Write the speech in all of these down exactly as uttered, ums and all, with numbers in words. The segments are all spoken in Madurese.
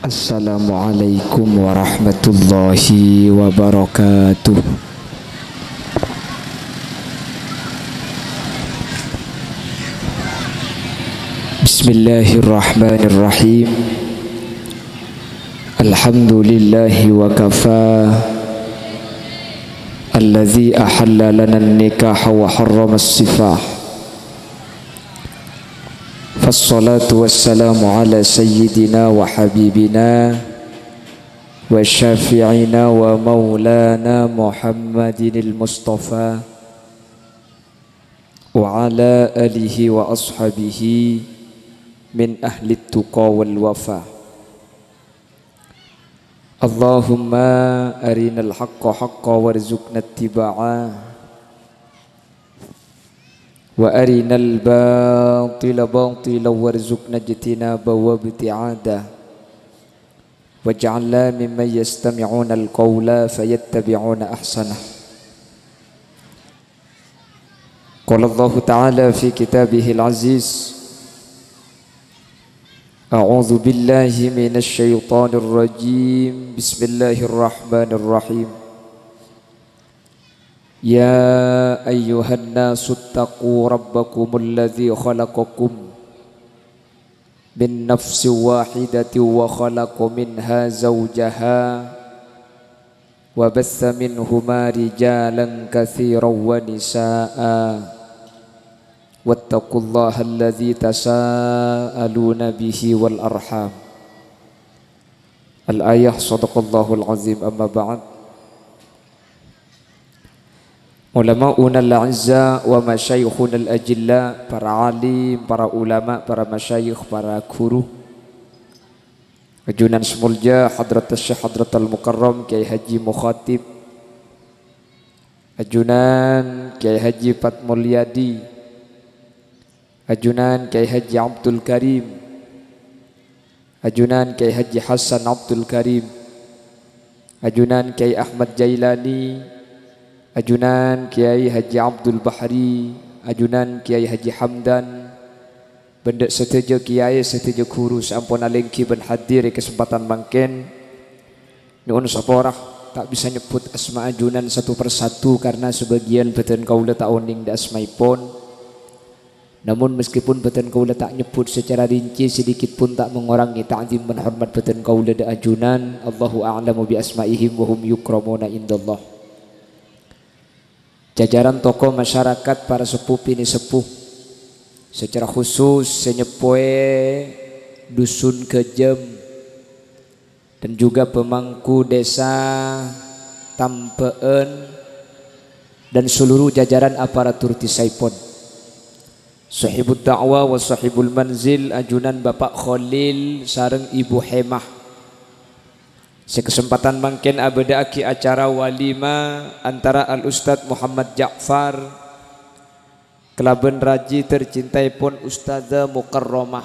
Assalamualaikum warahmatullahi wabarakatuh. Bismillahirrahmanirrahim. Alhamdulillahi wa kafa. Alladzi ahalla lana nikaha wa harrama sifah. Fassalatu wassalamu ala sayyidina wa habibina wa syafi'ina wa maulana Muhammadinil Mustafa wa ala alihi wa ashabihi min ahli tuqa wal wafa. Allahumma arinal haqqa haqqa warzuqna ittiba'a, wa arinal batila batila warzuqna ijtinaba wa ibti'ada. Waj'alna mimman yastami'unal qawla fayattabi'una ahsanah. Qala Allahu ta'ala fi kitabihil aziz, A'udzu billahi minasy syaithanir rajim. Bismillahirrahmanirrahim. Ya ayyuhan nasu taqu rabbakumul ladzi khalaqakum min nafsin wahidatin wa khalaqa minha zawjaha wa bassa minhuma rijalan katsiran wa nisaa. Wattaqullaha alladzi tasaaluna bihi wal arham. Al-ayah, sadaqallahul azim, amma ba'd. Ulama'unal a'izza wa masyayikhunal ajilla, para alim, para ulama, para masyayikh, para guru. Ajunan sè molja Hadratus Syekh Hadratal Mukarram Kiai Haji Mukhatib. Ajunan Kiai Haji Fat Mulyadi. Ajunan Kiai Haji Abdul Karim. Ajunan Kiai Haji Hasan Abdul Karim. Ajunan Kiai Ahmad Jailani. Ajunan Kiai Haji Abdul Bahri. Ajunan Kiai Haji Hamdan. Bân dhâ' sadhâjâ kiai, sadhâjâ ghuru sè ampon alèngghi bân hadir è kasempadhân mangkèn. Nyo'on sapora, ta' bisa nyebbhut asma ajunan satu per satu karena sebagian bhâdhân kaulâ ta' onèng dhâ' asmaèpon. Namun, meskipun bhâdhân kaulâ ta' nyebbhut secara rinci, sedikit pun ta' mengurangi ta'zim bân hormat bhâdhân kaulâ dhâ' ajunan. Allahu a'lamu bi asma'ihim wa hum yukramuna indallah. Jajaran tokoh masyarakat, para seppo binè' seppo, secara khusus sè nyeppowè Dusun Gajam dan juga pemangku desa Tamba'an dan seluruh jajaran aparatur dhisaèpon. Sahibud da'wah wa sahibul manzil, ajunan Bapak Kholil sareng Ibu Hemah. Sè kasempadhân mangkèn abâdhâ'aghi acara walimah antara Al Ustadz Muhammad Ja'far kalabân raji tercintaèpon Ustadzah Mukarramah.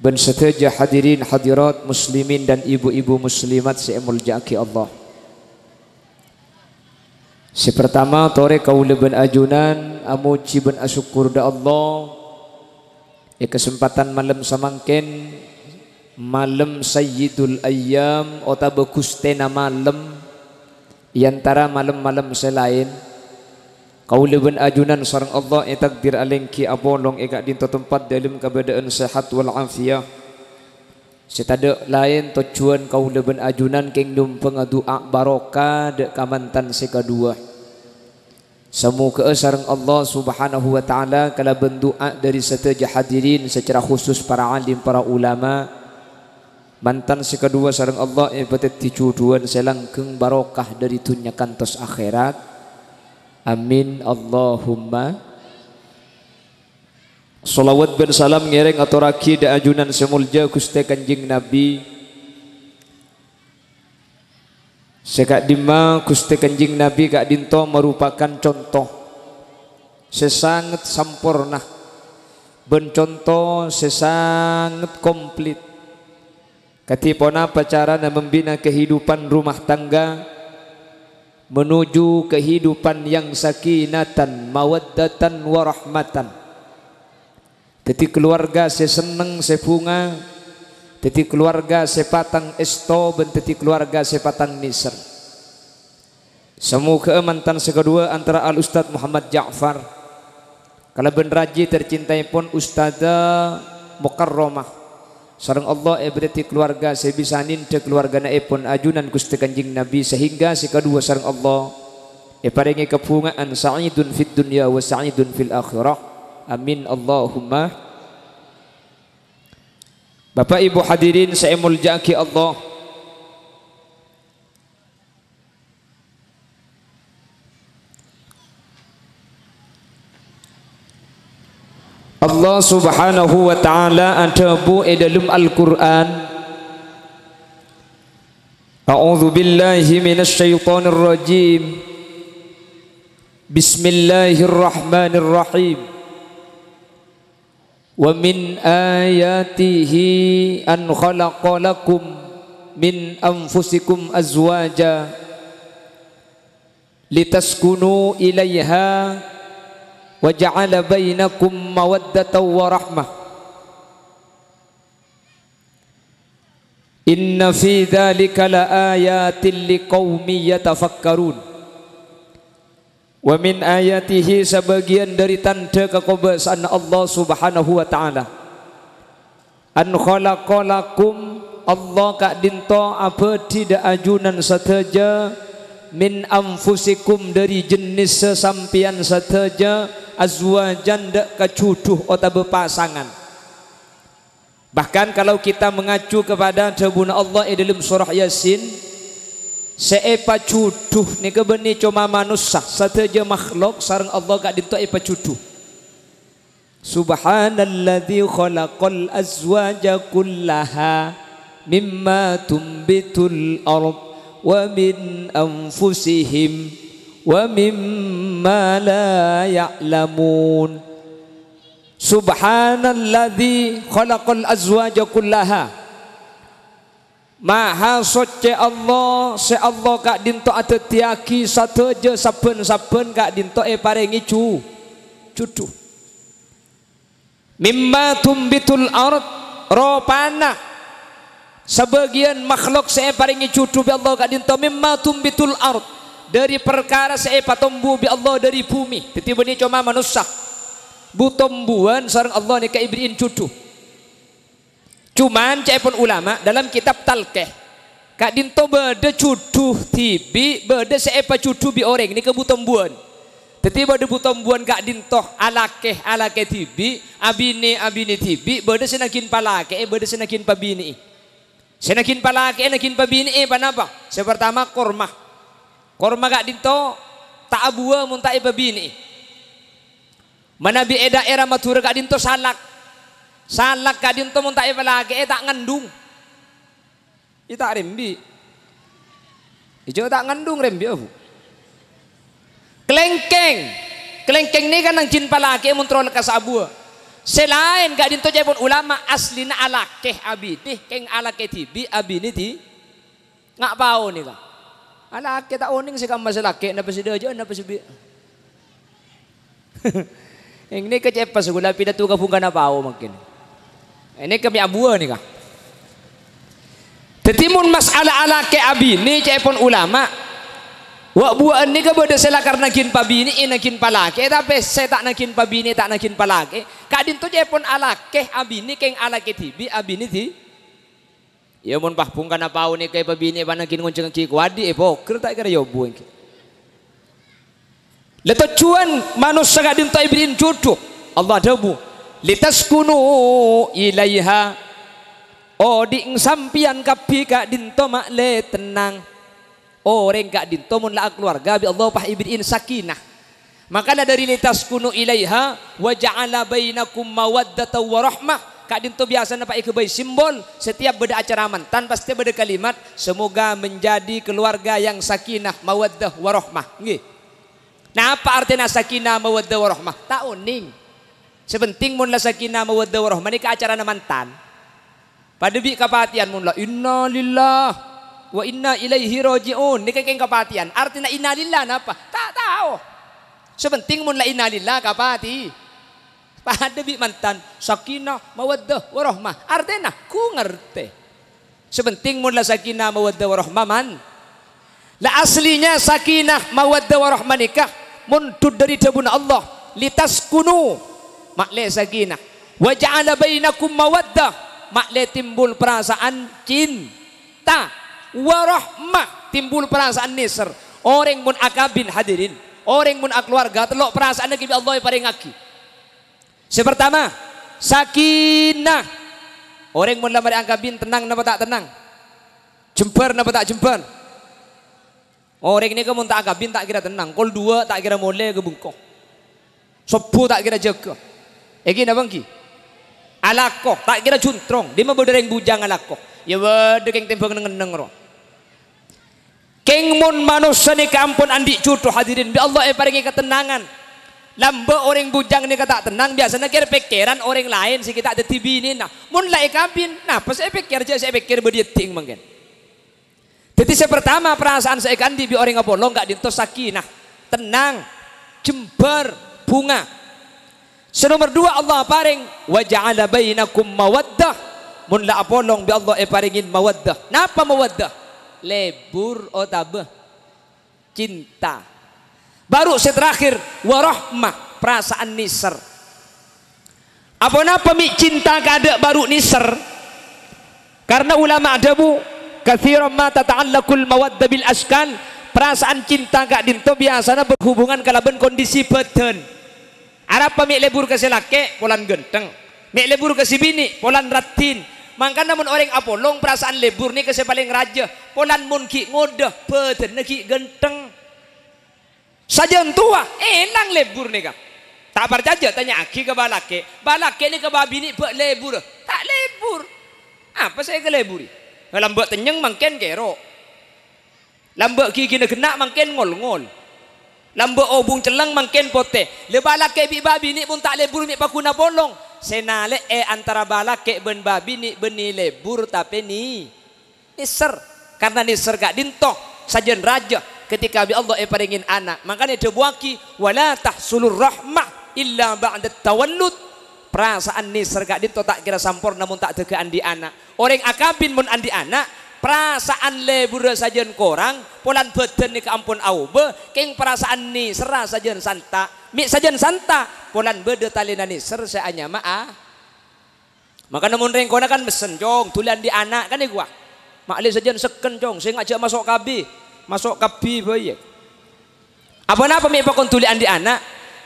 Bân sadhâjâ hadirin hadirat muslimin dan ibu-ibu muslimat sè èmoljâ'aghi Allah. Sè partama, torè kaulâ bân ajunan amojhi bân asokkor dhâ' Allah, è kasempadhân malem samangkèn, malem Sayyidul Ayyam otabâ Ghustèna malem, è antara malem-malem sè laèn, kaulâ bân ajunan sareng Allah ètakdir alèngghi apolong è ka'dinto tempat dâlem kabâdâ'ân sehat wal afiyah. Sè tadâ' laèn tojjhuwân kaulâ bân ajunan kèng nyombhângnga du'a barokah dhâ' ka mantan sè kaduwâ. Samoghâ'â sareng Allah Subhanahu wa Ta'ala kalabân du'a dhâri sadhâjâ hadirin, secara khusus para alim, para ulama, mantan sè kaduwâ sareng Allah èpadhâddhi jhudhuwân sè langgeng barokah dhâri dhunnya kantos akhèrat. Amin, Allahumma. Shalawat bân salam ngèrèng atorraghi dhâ' ajunan sè molja Ghustè Kanjeng Nabi. Sè ka'dimma Ghustè Kanjeng Nabi ka'dinto marupakan conto sè sanget samporna bân conto sè sanget komplit. Kadhi ponapa carana membina kehidupan rumah tangga menuju kehidupan yang sakinatan, mawaddatan, warahmatan? Dhâddhi kalowarga sè senneng, sè bhunga, dhâddhi kalowarga sè patang èsto, bân dhâddhi kalowarga sè patang nèser. Samoghâ'â mantan sè kaduwâ antara Al Ustadz Muhammad Ja'far kalabân rajhi tercintaèpon Ustadzah Mukarramah, sareng Allah èbâdâddhi kalowarga sè bisa nèndhâ kalowarganaèpon ajunan Ghustè Kanjeng Nabi, sehingga sè kaduwâ sareng Allah èparèngè kabhunga'an sa'idun fid dunya wa sa'idun fil akhirah. Amin, Allahumma. Bapak Ibu hadirin sè èmoljâ'aghi Allah, Allah Subhanahu wa Ta'ala adhâbu è dhâlem Al-Qur'an, "A'udzu billahi minasy syaithanir rajim. Bismillahirrahmanirrahim. Wa min ayatihi an khalaqa lakum min anfusikum azwaja litaskunu ilaiha wa ja'ala bainakum mawaddatan wa rahmah. Inna fi dzalika laayatil liqaumin yatafakkarun." Wa min ayatihi, sabâgiyân dhâri tandhâ kakobâsa'anna Allah Subhanahu wa Ta'ala. An khalaqa lakum, Allah ka'dinto abâdhi dhâ' ajunan sadhâjâ, min anfusikum, dhâri jennissa sampèyan sadhâjâ, azwajan, dhâ' kajhudhu otabâ pasangan. Bahkan kalau kita mengacu kepada dhâbuna Allah è dhâlem surah Yasin, sè èpajhudhu nèka bânnè coma manossa, sadhâjâ makhlok sareng Allah ka'dinto èpajhudhu. "Subhanalladzi khalaqal azwaja kullaha mimma tumbitul ard wa min anfusihim wa mimma la ya'lamun." "Subhanalladzi khalaqal azwaja kullaha." Maha Soccè Allah, sè Allah ka'dinto adhâddhiyâghi sadhâjâ sabbhân-sabbhân ka'dinto èparèngè jhu-, jhudhu. "Mimma tumbitul ard", ropana sabâgiyân makhlok sè èparèngè jhudhu bi' Allah ka'dinto, "mimma tumbitul ard", dhâri parkara sè èpatombu bi' Allah dhâri bhumè. Dhâddhi bânnè coma manossa. Bu-tombuwân sareng Allah nèka èberri'in jhudhu. Cuman, ca'èpon ulama, dalam kitab Talqih, ka'dinto bâdâ jhudhu dhibi', bâdâ sè èpajhudhu bi' orèng, nèka bu-tombuwân. Dhâddhi bâdâ bu-tombuwân ka'dinto alakè, alakè dhibi', abinè, abinè dhibi', bâdâ sè naghin palakè'è, bâdâ sè naghin pabinè'è. Sè naghin palakè'è, naghin pabinè'è, ponapa? Sè partama, korma. Korma ka'dinto ta' abuwâ mon ta' èpabinè'è. Manabi è dhaèra Madhurâ ka'dinto salak. Salak ka'dinto mon ta' èpalakè'è ta' ngandung. È ta' rembi'. Ijâ ta' ngandung rembi', Bu. Klèngkèng. Klèngkèng nèka naghin palakè'è mon terro lekkas abuwâ. Sè laèn ka'dinto ca'èpon ulama aslina alakè abinè, kèng alakè dhibi' abinè dhi-, Nga' pao nèka. Alakè ta' onèng sè kamma sè lakè', napa sè dhâjâ'ân, napa sè bi-, Èng nèka cèpès ghulâ pidato ka bhungkana pao mangkèn. Èng nèka mè' abuwâ nèka. Dhâddhi mon mas'ala alakè abinè ca'èpon ulama, wa'-buwâ'ân nèka bâdâ sè lakar naghin pabinè'è, naghin palakè'è, tapè sè ta' naghin pabinè, ta' naghin palakè'è, ka'dinto ca'èpon alakè abinè kèng alakè dhibi', abinè dhi-, Iyâ, mon pas bhungkana pao nèka èpabinè' panaghin ngonjhângngaghi kowadhi, èpogher ta' kèra èobu ènggi. La tojjhuwân manossa ka'dinto èberri'in jhudhu. Allah adhâbu, "Litaskunu ilaiha." Odi' sampèyan kabbhi ka'dinto ma'lè tennang. Orèng ka'dinto mon la akalowarga bi' Allah pas èberri'in sakinah. Makana dhâri litaskunu ilaiha wa ja'ala bainakum mawaddatan wa rahmah. Ka'dinto biyasana pas èghâbây simbol, setiap bâdâ acara mantan pastè bâdâ kalimat, "Semoga menjadi keluarga yang sakinah, mawaddah, warahmah." Ngghi. Napa artèna sakinah, mawaddah, warahmah? Ta' onèng. Sè penting mon la sakinah, mawaddah, warahmah nèka acarana mantan. Padâ bi' kapatèyan, mon la "Inna lillah wa inna ilaihi raji'un", nèka kèng kapatèyan. Artèna "Inna lillah" napa? Ta' tao. Sè penting mon la "Inna lillah" kapatè-, Padâ bi' mantan, sakinah, mawaddah, warahmah. Artèna, ghu ngartè. Sè pentèng mon la sakinah, mawaddah, warahmah, man. La aslinya sakinah, mawaddah, warahmah nèka mondhut dâri dhâbuna Allah, "Litaskunu," ma'lè sakinah. "Wa ja'ala bainakum mawaddah," ma'lè timbul perasaan cinta. "Warahmah," timbul perasaan nèser. Orèng mon akabin, hadirin, orèng mon akaluwarga, tello' perasaanna ghi' bi' Allah èparèngaghi. Sè partama, sakinah. Orèng mon la marè akabin, tennang napa ta' tennang? Jembhâr napa ta' jembhâr? Orèng nèka mon ta' akabin ta' kèra tennang, kol duwâ' ta' kèra molè ka bengko. Sobbhu ta' kèra jâgâ. Ènggi napa ènggi? Alako, ta' kèra juntrong. Dimma bâdâ rèng bujâng alako? Iyâ bâdâ kèng tèmbhâng neng-enneng rowa. Kèng mon manossa nèka ampon andi' jhudhu, hadirin, bi' Allah èparèngè katennangan. Lambâ' orèng bujâng nèka ta' tennang, biyasana kèr-pèkkèran orèng laèn sè ghi' ta' dhâddhi binèna. Mon la èkabin, napa sè èpèkkèr? Jhâ' sè èpèkkèr bâdâ èddhing mangkèn. Dhâddhi sè partama, perasaan sè èkaandi' bi' orèng apolong ka'dinto sakinah, tennang, jembhâr, bhunga. Sè nomer duwâ', Allah aparèng, "Wa ja'ala bainakum mawaddah." Mon la apolong bi' Allah èparèngè mawaddah. Napa mawaddah? Lebur otabâ cinta. Baru sè terakhir, warahmah, perasaan nèser. Aponapa mè' cinta kaadâ' baru nèser? Karna ulama adhâbu, "Katsiran ma tata'allaqul mawaddah bil ashkal." Perasaan cinta ka'dinto biyasana berhubungan kalabân kondisi bhâdhân. Arapa mè' lebur ka sè lakè'? Polana ghântheng. Mè' lebur ka sè binè'? Polana raddhin. Mangkana mon orèng apolong, perasaan lebur nèka sè palèng rajâ. Polana mon ghi' ngodâ, bhâdhânna ghi' ghântheng. Sajân towa, èlang lebur nèka. Ta' parcajâ, tanya'aghi ka balakè'. Balakè' nèka babinè' bâ' lebur? Ta' lebur. Apa sè èkaleburi? Lambâ' tennyeng mangkèn kèro'. Lambâ' ghighina ghenna' mangkèn ngol-ngol. Lambâ' obung celleng mangkèn potè. Lè balakè' bi' babinè' mon ta' lebur mè' paggun apolong. Sè nalè'è antara balakè' bân babinè' bânnè lebur tapè nè-, nèser. Karna nèser ka'dinto sajân rajâ ketika bi' Allah èparèngè ana'. Mangkana èdhâbuwaghi, "Wa la tahsulur rahmah illa ba'da tawallud." Perasaan nèser ka'dinto ta' kèra samporna mon ta' dâgghâ' andi' ana'. Orèng akabin mon andi' ana', perasaan leburrâ sajân korang, polana bhâdhân nèka ampon aobâ, kèng perasaan nèserra sajân santa'. Mè' sajân santa', polana bâdâ talèna nèser sè anyama a-, Mangkana mon rèng kona kan messen, "Cong, dhuli andi' ana'," kan èkowa. "Ma'lè sajân sekken, Cong, sènga' jhâ' maso' KB. Maso' KB bhâi, yâ." Aponapa mè' pakon dhuli andi' ana'?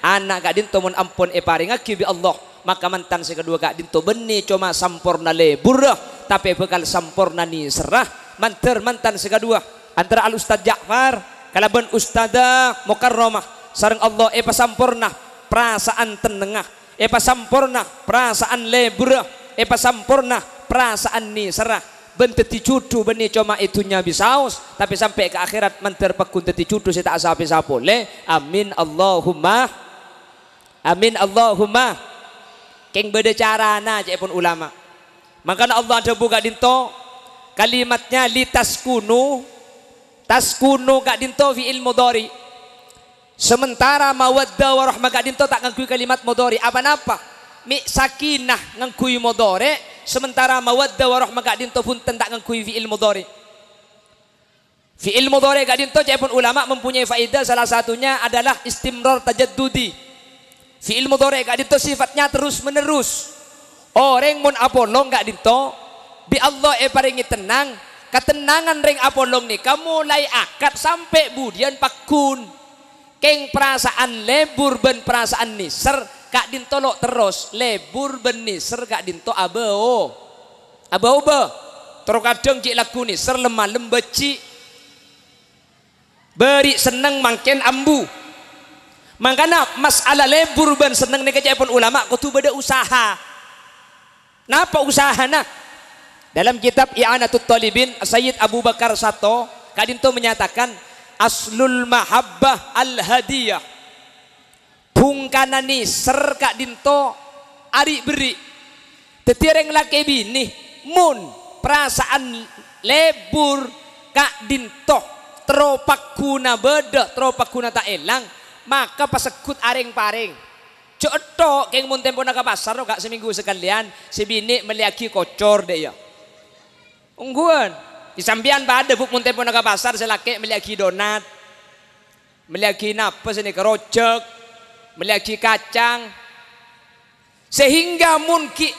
Ana' ka'dinto mon ampon èparèngaghi bi' Allah, maka mantan sè kaduwâ ka'dinto bânnè coma samporna leburrâ, tapè bhâkal samporna nèserra. Mandhâr mantan sè kaduwâ antara Al Ustadz Ja'far kalabân Ustadzah Mukarramah sareng Allah èpasamporna perasaan tennengnga. Èpasamporna perasaan leburrâ, èpasamporna perasaan nèserra, bân dhâddhi jhudhu bânnè coma è dhunnya bisaos, tapè sampè' ka akhèrat mandhâr paggun dhâddhi jhudhu sè ta' sapè-sapè polè. Amin, Allahumma amin, Allahumma. Kèng bâdâ carana, ca'èpon ulama. Mangkana Allah adhâbu ka'dinto, kalimatnya litaskunu, taskunu ka'dinto fi'il mudhari'. Sementara mawaddah warahmah ka'dinto ta' ngangghuy kalimat mudhari'. Aponapa? Mè' sakinah ngangghuy mudhari', sementara mawaddah warahmah ka'dinto bhunten ta' ngangghuy fi'il mudhari'. Fi'il mudhari' ka'dinto ca'èpon ulama mempunyai faedah, salah satunya adalah istimrar tajaddudi. Fi'il mudhari' ka'dinto sifatnya terus-menerus. Orèng mon apolong ka'dinto, bi' Allah èparèngè tennang, katennangan rèng apolong nèka molaè akad sampè' budiyân paggun. Kèng perasaan lebur bân perasaan nèser ka'dinto lo' terros, lebur bân nèser ka'dinto abâo-, abâobâ. Terro kadhâng cè' lagghu nèser lem-malem bâji'. Bâri' senneng mangkèn ambu. Mangkana mas'ala lebur bân senneng nèka ca'èpon ulama kodhu bâdâ usaha. Napa usahana? Dalam kitab I'anatut Thalibin, Sayyid Abu Bakar Sato ka'dinto menyatakan, "Aslul mahabbah al-hadiyah." Bhungkana nèser ka'dinto ari'-berri'. Dhâddhi rèng lakè binè, mon perasaan lebur ka'dinto terro pagghuna bâdâ, terro pagghuna ta' èlang, maka pasegghut arèng-parèng. Jhâ' ètto', kèng mon tempona ka pasar, rowa ka' samènggu sakalèyan, sè binè' mellèyaghi kocor, dâ' iyâ. Ongghuwân. È sampèyan padâ, Bu', mon tempona ka pasar, sè lakè' mellèyaghi donat, mellèyaghi napa sanèka, rojhâk, mellèyaghi kacang. Sehingga mon ghi'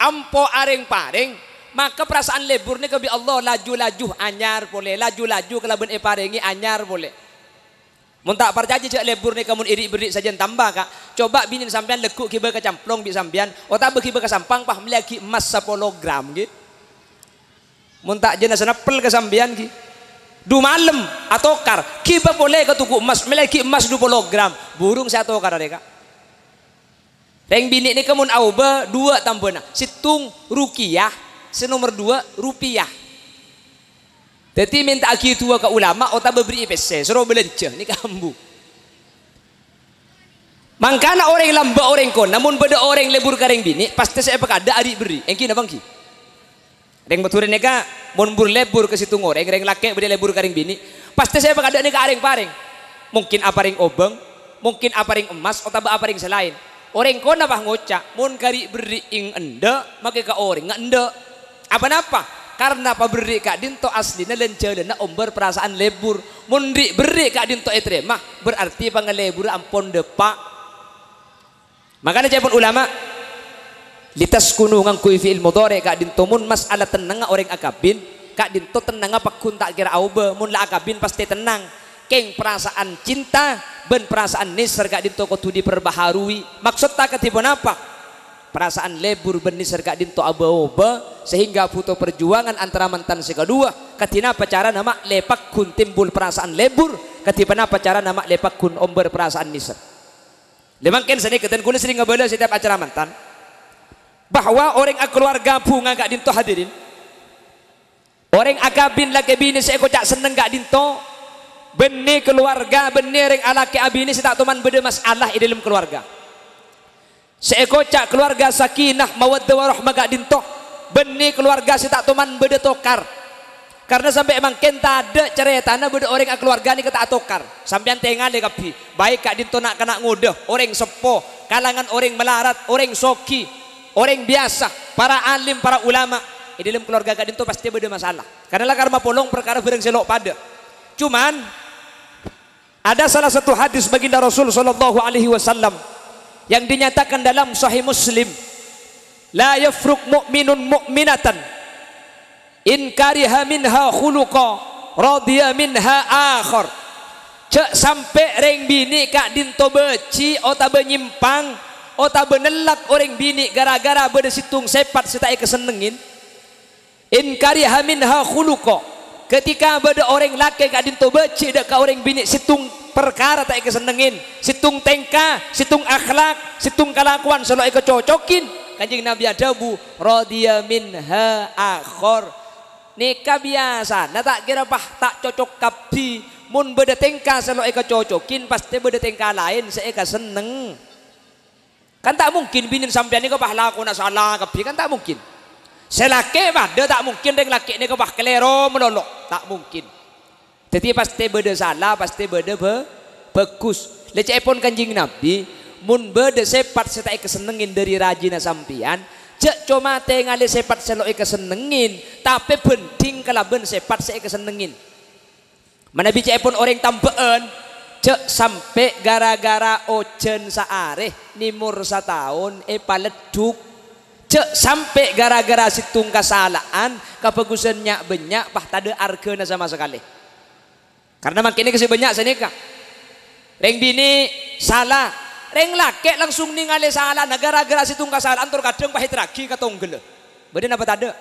ampo arèng-parèng, maka parasaan lebur nèka bi' Allah laju-laju anyar polè, laju-laju kalabân èparèngè anyar polè. Mon ta' parcajâ jhâ' lebur nèka mon èrri'-berri' sajân tamba, Ka'. Coba' binèna sampèyan lagghu' ghibâ ka Camplong bi' sampèyan, otabâ ghibâ ka Sampang, pas mellèyaghi emmas sapolo gram, ghi. Mon ta' jhâna saneppel ka sampèyan, ghi. Du malem atokar, ghibâ polè ka toko emmas, mellèyaghi emmas du polo gram. Burung sè atokar arè, Ka'. Rèng binè' nèka mon aobâ, duwâ' tambâna. Sèttong rukiyah, sè nomer duwâ' rupiyah. Dhâddhi, mènta'aghi duwâ' ka ulama otabâ bherri'i pèssè, soro bâlânjhâ, nèka ambu. Mangkana orèng lambâ' orèng kona, mon bâdâ orèng lebur ka rèng binè', pastè sè èpakadâ' arè' berri'. Ènggi napa ènggi? Rèng Madhurâ nèka, mon bur-lebur ka sèttong orèng, rèng lakè' bâdâ lebur ka rèng binè', pastè sè èpakadâ' nèka arèng-parèng. Mungkin aparèng obâng, mungkin aparèng emmas, otabâ aparèng sè laèn. Orèng kona pas ngoca', "Mon ka rè'-berri' èng endâ', makè ka orèngnga endâ'." Apa-napa? Karna paberri' ka'dinto asllina lan-jhâlânna ombâr parasaan lebur. Mon rè'-berri' ka'dinto ètarèma, berarti pangaleburrâ ampon dâpa'. Mangkana ca'èpon ulama, "Litaskunu" ngangghuy fi'il mudhari' ka'dinto mon mas'ala tennengnga orèng akabin, ka'dinto tennengnga pagghun ta' kèra aobâ, mon la akabin pastè tennang. Kèng parasaan cinta bân parasaan nèser ka'dinto kodhu diperbaharui. Maksoddhâ kadhi ponapa? Parasaan lebur bân nèser ka'dinto abâ-obâ, sehingga bhuto parjuwângan antara mantan sè kaduwâ. Kadhi napa carana ma'lè pagghun timbul parasaan lebur? Kadhi ponapa carana ma'lè pagghun ombâr parasaan nèser? Lè mangkèn sanèka dân kaulâ serrèng ngabâlâ setiap acara mantan, bahwa orèng akalowarga bhunga ka'dinto hadirin, orèng akabin lakè binè sè èkoca' senneng ka'dinto, bânnè kalowarga, bânnè rèng alakè abinè sè ta' toman bâdâ masalah è dâlem kalowarga. Sè èkoca' kalowarga sakinah, mawaddah, warahmah ka'dinto, bânnè kalowarga sè ta' toman bâdâ tokar. Karna sampè' mangkèn tadâ' carètana bâdâ orèng akalowarga nèka ta' atokar. Sampèyan tèngalè kabbhi, baik ka'dinto na'-kana' ngodâ, orèng seppo, kalangan orèng malarat, orèng soghi, orèng biyasa, para alim, para ulama. È dâlem kalowarga ka'dinto pastè bâdâ masalah. Karna lakar mapolong parkara bhârâng sè lo' padâ. Cuman, ada salah satu hadis baginda Rasul sallallahu alaihi wasallam yang dinyatakan dalam Sahih Muslim, "La yafruq mu'minun mu'minatan in kariha minha khuluqa, radiya minha akhar." Jhâ' sampè' rèng binè' ka'dinto bâji' otabâ nyèmpang, otabâ nellak orèng binè' ghârâ-ghârâ bâdâ sèttong sèpat sè ta' èkasennengngè. "In kariha minha khuluqa." Ketika bâdâ orèng lakè ka'dinto bâji' dâ' ka orèng binè' sèttong parkara ta' èkasennengngè, sèttong tèngka, sèttong akhlak, sèttong kalakowan sè lo' èkacocoghi, Kanjeng Nabi adhâbu, "Radiya minha akhar." Nèka biyasana ta' kèra pas ta' cocok kabbhi. Mon bâdâ tèngka sè lo' èkacocoghi, pastè bâdâ tèngka laèn sè èkasenneng. Kan ta' mungkin binèna sampèyan nèka pas lakona sala kabbhi, kan ta' mungkin. Sè lakè' padâ ta' mungkin rèng lakè' nèka pas kalèro malolo, ta' mungkin. Dhâddhi pastè bâdâ sala, pastè bâdâ bhâ-, bhâghus. Lè ca'èpon Kanjeng Nabi, "Mon bâdâ sèpat sè ta' èkasennengngè dâri rajina sampèyan, jhâ' coma tèngalè sèpat sè lo' èkasennengngè, tapè bhândhing kalabân sèpat sè èkasennengngè." Manabi ca'èpon orèng tambâ'ân, jhâ' sampè' ghârâ-ghârâ ojhân saarè nèmor sataon èpaleddhuk. Jhâ' sampè' ghârâ-ghârâ sèttong kasala'an, kabhâghusân nya'-bânnya' pas tadâ' arghâna sama sakalè. Karna mangkèn nèka sè bânnya' sanèka. Rèng binè' sala, rèng lakè' langsung nèngalè salana ghârâ-ghârâ sèttong kasala'an tor kadhâng pas èterraghi ka tongghâllâ. Bâdâ napa tadâ'?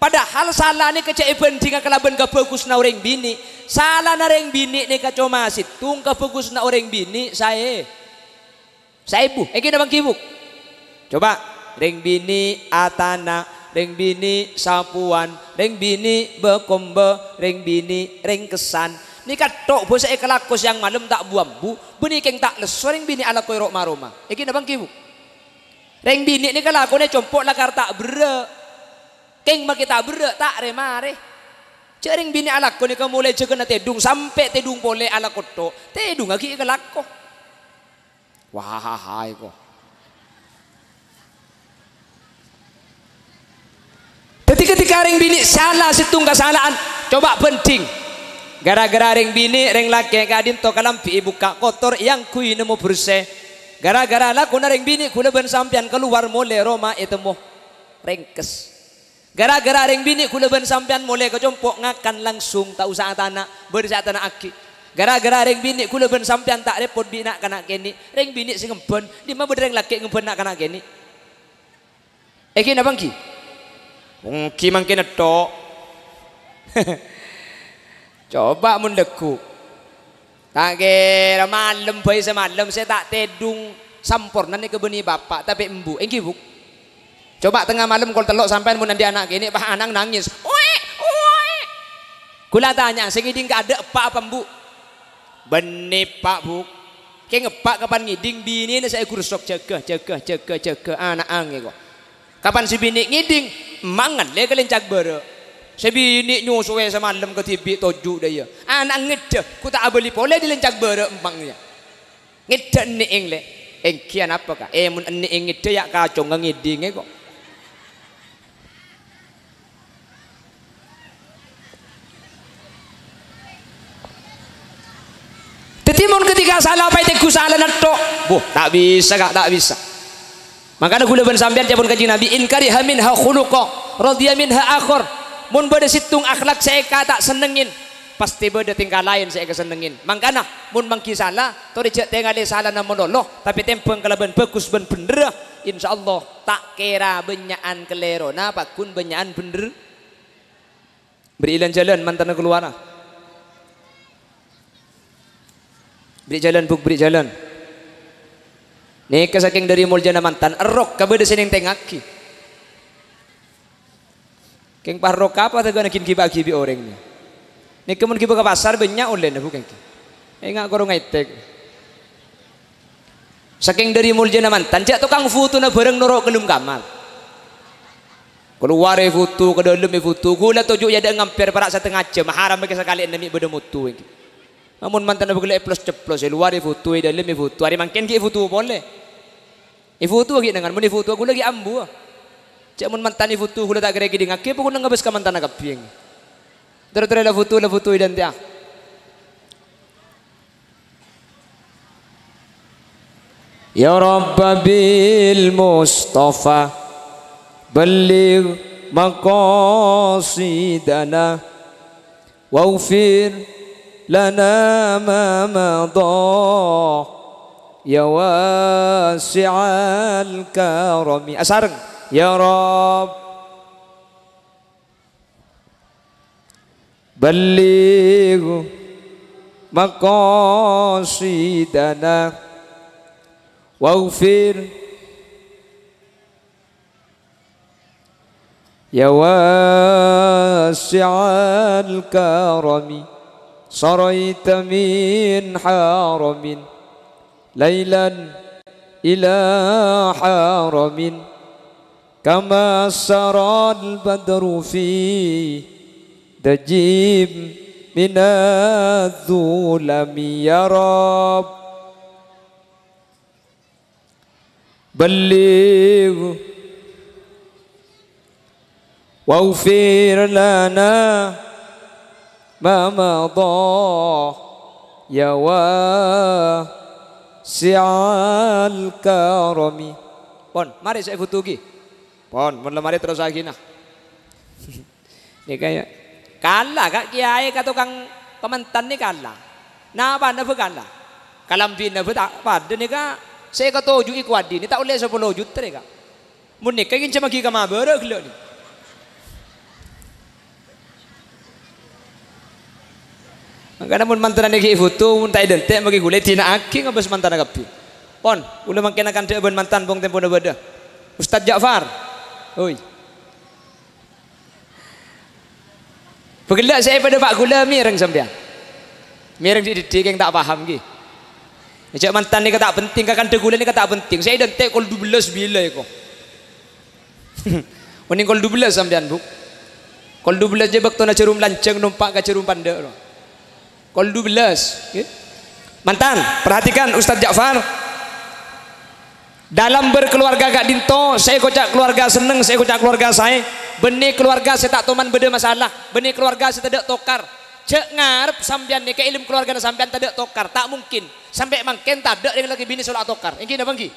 Padahal sala nèka jhâ' èbhândhingnga kalabân kabhâghusânna orèng binè'. Salana rèng binè' nèka coma sèttong, kabhâghusânna orèng binè' saè-, saèbu. Ènggi napa ènggi, Bu'? Coba, rèng binè' atana, rèng binè' sapowan, rèng binè' bâ-kombâ, rèng binè' rèngkessan. Nèka tho' bhâsa èkalako sèyang malem ta' bu-ambu, bânnè kèng ta' lesso rèng binè' alako è ro'-maroma. Ènggi napa ènggi, Bu'? Rèng binè' nèka lakona compo' lakar ta' berrâ'. Kèng makè ta' berrâ', ta' rè-marè. Jhâ' rèng binè' alako nèka molaè jhâghâna tèdung sampè' tèdung polè alako tho', tèdungngaghi èkalako. Wah, hai ko. Ketika rèng binè' sala sèttong kasala'an, coba bhândhing. Gara-gara rèng binè', rèng lakè' ka'dinto kalambhi èbukka' kotor, èangghuy nemmo bersè. Gara-gara lakona rèng binè' ghulâ bân sampèyan kalowar molè roma ètemmo rèngkes. Gara-gara rèng binè' ghulâ bân sampèyan molè ka compo' ngakan langsung, ta' osa atana', bâdâ sè atana'aghi. Gara-gara rèng binè' ghulâ bân sampèyan ta' rèpot bi' na'-kana' kènè', rèng binè' sè ngembhân, dimma bâdâ rèng lakè' ngembhân na'-kana' kènè'? Èngghi napa èngghi? Èngghi mangkèn ètto'. Coba mon lagghu'. Ta' kèra malem bhâi samalem sè ta' tèdung samporna nèka bânnè bapa', tapè embu'. Èngghi, Bu'? Coba tengnga malem kol tello' sampèyan mon andi' ana' kènè', pas ana' nangès. Oè', oè'. Ghulâ atanya'a, sè ngèdhing ka'dâ' eppa' apa embu'? Bânnè eppa', Bu'. Kèng eppa' kapan ngèdhing binèna sè ègursok, jâgâ, jâgâ, jâgâ, jâgâ, ana'a ngèko. Kapan sè binè' ngèdhing, emma' ngallè ka lèncak bârâ'. Sè binè' nyosowè samalem kadhibi' toju' dâ' iyâ. Ana' ngèddhâ, ghu ta' abâli polè dâri lèncak bârâ' emma' iyâ. Ngèddhâ ennè'èng, lè'. Èngghi anapa, Ka'? Eh, mon ennè'èng ngèddhâ, yâ' kacongnga ngèdhingè, ko'. Dhâddhi, mon ketika sala pas ètegghu salana ètto', bu, ta' bisa, Ka', ta' bisa. Mangkana ghulâ bân sampèyan, ca'èpon Kanjeng Nabi, "In kariha minha khuluqa, radhiya minha akhar." Mon bâdâ sèttong akhlak sè èka-, ta' sennengngè, pastè bâdâ tèngka laèn sè èkasennengngè. Mangkana, mon mangghi sala, torè jhâ' tèngalè salana malolo, tapè tèmbhâng kalabân bhâghus bân bhendherrâ, insyaallah ta' kèra bânnya'an kalèrona, pagghun bânnya'an bhendher. Bri' lan-jhâlân mantanna kalowarra. Bri' jhâlân, Bu', bri' jhâlân. Nèka sakèng dâri moljâna mantan, èrrok ka bâdâ sè nèng-tèngngaghi. Kèng parlo kapa tèghâna ghin ghibâ-aghibâ orèng nè. Nèka mon ghibâ ka pasar bânnya' ollèna, Bu', kèng. Enga' koro ngètèk. Sakèng dâri moljâna mantan, jhâ' tokang fotona bhâreng noro' ka dâlem kamar. Kalowarè foto, ka dâlem è foto. Ghulâ toju' è adâ'na ngampèr para' satengnga jhâm, haram bhâi sakalè'na mè' bâdâ moto, èngghi. Amon mantanna bhâghulâ èplos-ceplos, è lowarè foto, è dâlem è foto. Arè mangkèn ghi' è foto polè. È foto ghi' nèngan, mon è foto ghulâ ghi' ambu. Jhâ' mon mantan è foto ghulâ ta' kèra èkèdingngaghi, pokokna ngabâs ka mantanna kabbhi, èngghi. Terro-terro la foto, la foto è dântè'a. Ya Rabba bil Mustafa, balligh maqasidana, waghfir lana ma madha, ya wasi'al karami. Asareng. Ya Rabb. Balligh maqasidana waghfir, ya wasi'al karami, saraita min haramin lailan ila haramin, kama saral badru fi dajim minadh dhulami. Ya Rabb, balligh waghfir lana ma madha, ya wasi'al karami. Pon, marè sè èfoto ghi. Pon, mon la marè terrosaghina. Nèka, ya. Kala, Ka', kèyaè ka tokang kamantan nè kala. Napana bhâi kala. Kalambhina bhâi ta' padâ nèka sè èkatoju'i kowadhi nè ta' ollè sapolo juta nèka. Mon nèka ngènjhâmaghi ka mabârâ' ghellâ' nè. Mangkana mon mantanna ghi' foto, mon ta' èdântè' maghi ghulâ èdina'aghi ngabâs mantanna kabbhi. Pon, ghulâ mangkèn akandhâ bân mantan pong tempona bâdâ. Ustadz Ja'far. Hoi. Bhâghulâ sè èpadâ pa' ghulâ mèreng sampèyan. Mèreng dhi'-dhiddhi' kèng ta' paham ghi. Jhâ' mantan nèka ta' penting, kakandhâ ghulâ nèka ta' penting. Sè èdântè' kol dubellâs bilâ èko. Mending kol dubellâs sampèyan, Bu. Kol dubellâs jâ bâktona jhârum lanjhâng nompa' ka jhârum pandâ', ro. Kol dubellâs, ghi. Mantan, perhatikan Ustadz Ja'far. Dalam berkeluarga ka'dinto, sè èkoca' keluarga senneng, sè èkoca' keluarga saè, bânnè keluarga sè ta' toman bâdâ masalah, bânnè keluarga sè tadâ' tokar. Jhâ' ngarep sampèyan nèka è lem keluargana sampèyan tadâ' tokar, ta' mungkin. Sampè' mangkèn tadâ' rèng lakè binè sè la atokar. Èngghi napa èngghi?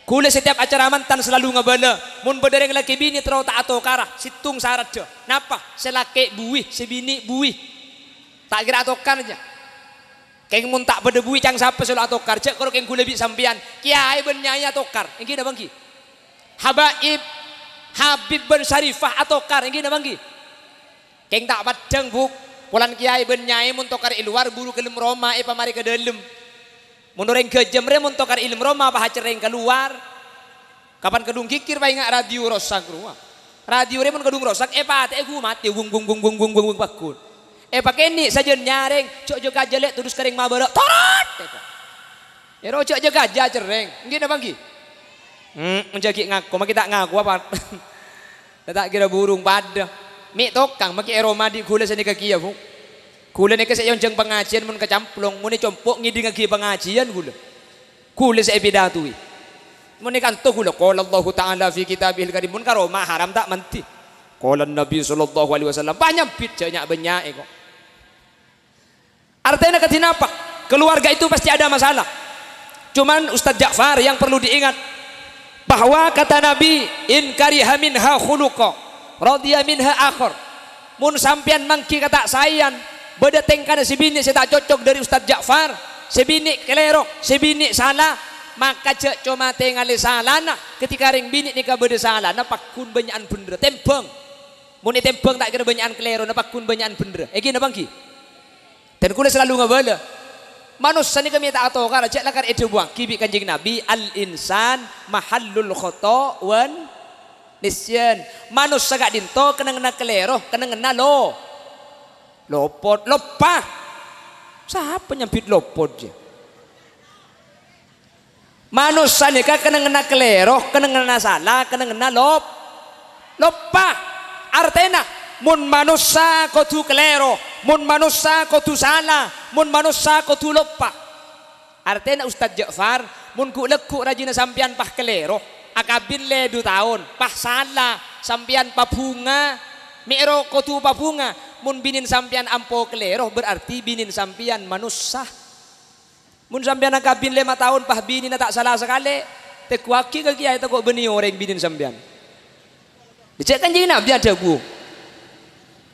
Ghulâ setiap acara mantan selalu ngabâlâ, mon bâdâ rèng lakè binè terro ta' atokara, sèttong saradda. Napa? Sè lakè' buwi, sè binè' buwi. Ta' kèra atokar jâ. Kèng mon ta' bâdâ buwi ca'na sapa sè lo atokar? Jhâ' karo kèng ghulâ bi' sampèyan, kèyaè bân nyaè atokar. Èngghi napa èngghi? Habaib, Habib bân Syarifah atokar. Èngghi napa èngghi? Kèng ta' paddhâng, Bu'. Polana kèyaè bân nyaè mon tokar è lowar buru ka lem roma èpamarè ka dâlem. Mon orèng ghâjâm rè mon tokar è lem roma pas acerrèng ka lowar. Kapan kadhung ghighir paènga' radio rosak rowa. Radio rè mon kadhung rosak, èpatè'è ghu matè, wung, wung, wung, wung, wung, wung, wung, pagghun. Èpakènè' sajân nyarèng, jhâ', jhâ' kajâ lè' todus ka rèng mabârâ', torot! Èko. Èrè jhâ', jhâ' kajâ acerrèng. Èngghi napa èngghi? Hmm, mon jhâ' ghi' ngako, makè ta' ngako apa? Ta' kèra burung padâ. Mè' tokang, makè è roma dhi' ghulâ sanèka kèya, Bu'. Ghulâ nèka sè èonjhâng pangajiyân mon ka Camplong, mon è compo' ngèdingngaghi pangajiyân ghulâ. Ghulâ sè èpidatowè. Mon è kanto ghulâ, "Qalallahu ta'ala fi kitabihil karim." Mon ka roma haram ta' mandhi. "Qala Nabi sallallahu alaihi wasallam." Pas nyambit jhâ' nya'-bânnya' èko. Artèna kadhi napa? Keluarga itu pasti ada masalah. Cuman Ustadz Ja'far yang perlu diingat bahwa kata Nabi, "In kariha minha khuluqa, radiya minha akhar." Mon sampèyan mangghi katasaèyan, bâdâ tèngkana sè binè' sè ta' cocok dâri Ustadz Ja'far, sè binè' kalèro, sè binè' sala, maka jhâ' coma tèngalè salana. Ketika rèng binè' nèka bâdâ salana, pagghun bânnya'an bhendherra, tèmbhâng. Mon ètèmbhâng ta' kèra bânnya'an kalèrona, pagghun bânnya'an bhendherra. Èngghi napa èngghi? Dan ghulâ salalu ngabâlâ. Manossa nèka mè' ta' atokara, jhâ' lakar èdhâbuwaghi bi' Kanjeng Nabi, "Al-insan mahallul khata' wan nisyan." Manossa ka'dinto kennengnganna kalèro, kennengnganna lo-, lopot, loppa. Sapa nyambit lopot, jâ? Manossa nèka kennengnganna kalèro, kennengnganna sala, kennengnganna lop-, loppa. Artèna, mon manossa kodhu kalèro, mon manossa kodhu sala, mon manossa kodhu loppa. Artèna, Ustadz Ja'far, mon ghu'-lagghu' rajina sampèyan pas kalèro, akabin lè du taon, pas sala, sampèyan pabhunga, mè' ro kodhu pabhunga. Mon binèn sampèyan ampo kalèro, berarti binèn sampèyan manossa. Mon sampèyan akabin lèma taon, pas binèna ta' sala sakalè, tegghuwaghi ka kèyaè tako' bânnè orèng binèn sampèyan. Dâjâ Kanjeng Nabi adhâbu,